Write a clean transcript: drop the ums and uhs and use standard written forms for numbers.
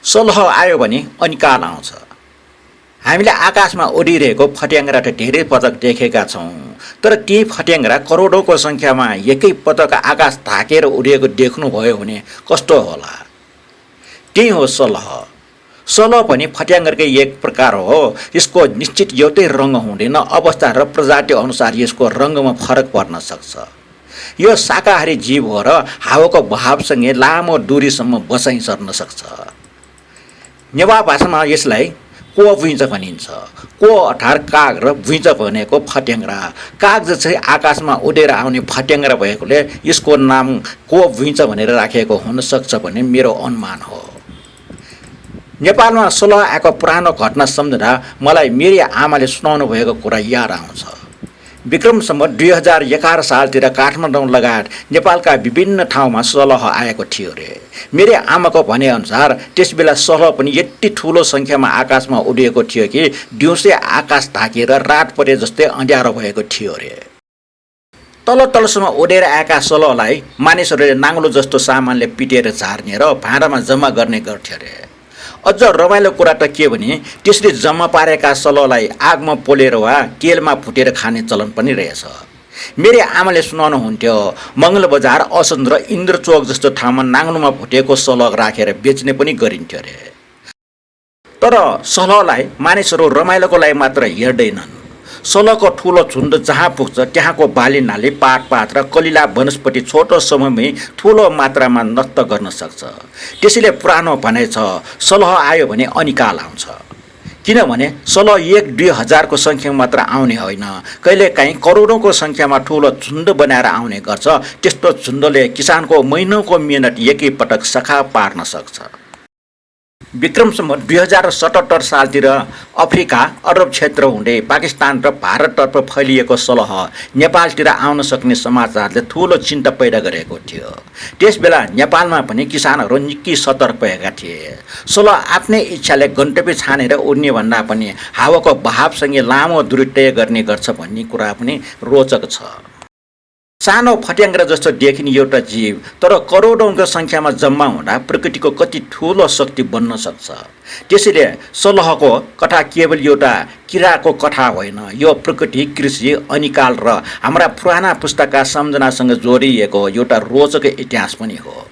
सलह आयो भने अनिकाल आउँछ। हामीले आकाशमा उडिरहेको फट्याङ्ग्रा त धेरै पटक देखेका छौँ, तर ती फट्याङ्ग्रा करोडौँको सङ्ख्यामा एकै पटक आकाश ढाकेर उडिएको देख्नुभयो भने कस्तो होला? त्यही हो सलह। सलह पनि फट्याङ्ग्राकै एक प्रकार हो। यसको निश्चित एउटै रङ हुँदैन, अवस्था र प्रजाति अनुसार यसको रङमा फरक पर्न सक्छ। यो शाकाहारी जीव हो र हावाको बहावसँगै लामो दूरीसम्म बसाइ सर्न सक्छ। नेवार भाषामा यसलाई को भुइँच भनिन्छ। को अर्थात् काग र भुइँच भनेको फट्याङ्ग्रा। काग जस्तै आकाशमा उडेर आउने फट्याङ्ग्रा भएकोले यसको नाम को भुइँच भनेर राखिएको हुनसक्छ भन्ने मेरो अनुमान हो। नेपालमा सलह आएको पुरानो घटना सम्झँदा मलाई मेरी आमाले सुनाउनु भएको कुरा याद आउँछ। विक्रम सम्वत 2011 सालतिर काठमाडौँ लगायत नेपालका विभिन्न ठाउँमा सलह आएको थियो रे। मेरी आमाको भनेअनुसार त्यसबेला सलह पनि यति ठुलो सङ्ख्यामा आकाशमा उडिएको थियो कि दिउँसै आकाश ढाकेर रात परे जस्तै अँध्यारो भएको थियो रे। तलसम्म उडेर आएका सलहलाई मानिसहरूले नाङ्लो जस्तो सामानले पिटेर झार्ने र भाँडामा जम्मा गर्ने गर्थ्यो रे। अझ रमाइलो कुरा त के भने त्यसले जम्मा पारेका सलहलाई आगमा पोलेर वा तेलमा फुटेर खाने चलन पनि रहेछ। मेरी आमाले सुनाउनुहुन्थ्यो, मङ्गल बजार, असोज र इन्द्रचोक जस्तो ठाउँमा नाङ्लोमा फुटेको सलह राखेर बेच्ने पनि गरिन्थ्यो रे। तर सलहलाई मानिसहरू रमाइलोको लागि मात्र हेर्दैनन्। सलहको ठुलो झुन्ड जहाँ पुग्छ त्यहाँको बाली नाली, पातपात र कलिला वनस्पति छोटो समयमै ठुलो मात्रामा नष्ट गर्न सक्छ। त्यसैले पुरानो भनाइ छ, सलह आयो भने अनिकाल आउँछ। किनभने सलह 1-2 हजारको सङ्ख्यामा मात्र आउने होइन, कहिलेकाहीँ करोडौँको सङ्ख्यामा ठुलो झुन्ड बनाएर आउने गर्छ। त्यस्तो झुन्डले किसानको महिनौको मेहनत एकैपटक सखा पार्न सक्छ। विक्रम सम्वत 2077 सालतिर अफ्रिका, अरब क्षेत्र हुँदै पाकिस्तान र भारततर्फ फैलिएको सलह नेपालतिर आउन सक्ने समाचारले ठुलो चिन्ता पैदा गरेको थियो। त्यसबेला नेपालमा पनि किसानहरू निकै सतर्क भएका थिए। सलह आफ्नै इच्छाले गन्तव्य छानेर उड्ने भन्दा पनि हावाको बहावसँगै लामो दूरी तय गर्ने गर्छ भन्ने कुरा पनि रोचक छ। सानो फट्याङ्ग्रा जस्तो देखिने एउटा जीव तर करोडौँको सङ्ख्यामा जम्मा हुँदा प्रकृतिको कति ठुलो शक्ति बन्न सक्छ। त्यसैले सलहको कथा केवल एउटा किराको कथा होइन, यो प्रकृति, कृषि, अनिकाल र हाम्रा पुराना पुस्ताका सम्झनासँग जोडिएको एउटा रोचक इतिहास पनि हो।